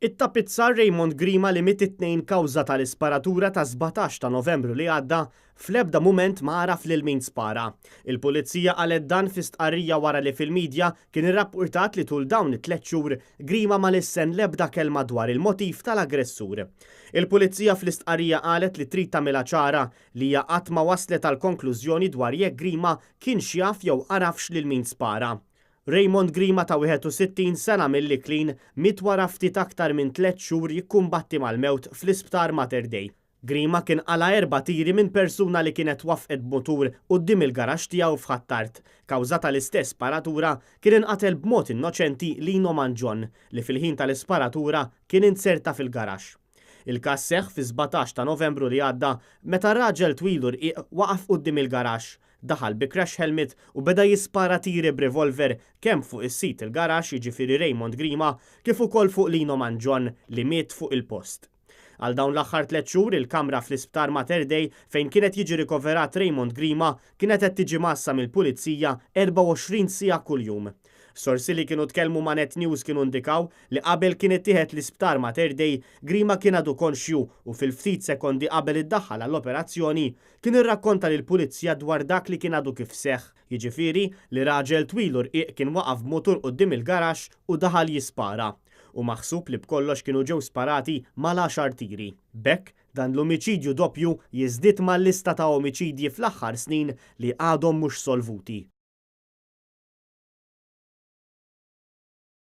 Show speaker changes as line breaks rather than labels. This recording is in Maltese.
It-tapizzar Raymond Grima li miet it-Tnejn kawża tal-isparatura tas-17 ta' Novembru li għadda, fl-ebda mument ma għaraf lil min spara. Il-Pulizija qalet dan fi stqarrija wara li fil-midja kien irrappurtat li tul dawn it-tliet xhur Grima ma lissen l-ebda kelma dwar il-motiv tal-aggressur. Il-Pulizija fl-istqarrija qalet li trid tagħmilha ċara li hija qatt ma waslet għal konklużjoni dwar jekk Grima kienx jaf jew għarafx lil min spara. Raymond Grima ta' 61 sena mill-Iklin miet wara ftit aktar minn tliet xhur jikkumbatti mal-mewt fl-Isptar Mater Dei. Grima kien qala' erba' tiri minn persuna li kienet waffqet b'mutur quddiem il-garaxx tiegħu f'Ħ'Attard. Kawża tal-istess sparatura kien inqatel b'mod innoċenti Lino Mangion li fil-ħin tal-isparatura kien inzerta fil-garaxx. Il-każ seħħ fis-17 ta' Novembru li għadda meta raġel twil u rqiq waqaf quddiem il-garaxx, daħal bi crash helmet u beda jispara tiri b'revolver kemm fuq is-sid il-garaxx jiġifieri Raymond Grima kif ukoll fuq Lino Mangion li miet fuq il-post. Għal dawn l-aħħar tliet xhur il-kamra fl-Isptar Mater Dei fejn kien qed jiġi rikoverat Raymond Grima kienet qed tiġi mgħassa mill-Pulizija 24 siegħa kuljum. Sorsi li kienu tkellmu ma' Net News kienu indikaw li qabel kien ittieħed l-Isptar Mater Dei, Grima kien għadu konxju u fil-ftit sekondi qabel iddaħħal għall-operazzjoni, kien irrakkonta lill-Pulizija dwar dak li kien għadu kif seħħ, jiġifieri li raġel twil u rqiq kien waqaf b'mutur quddiem il-garaxx u daħal jispara. Hu maħsub li b'kollox kienu ġew sparati mal-għaxar tiri. B'hekk, dan l-omiċidju doppju jiżdied mal-lista ta' omiċidji fl-aħħar snin li għadhom mhux solvuti.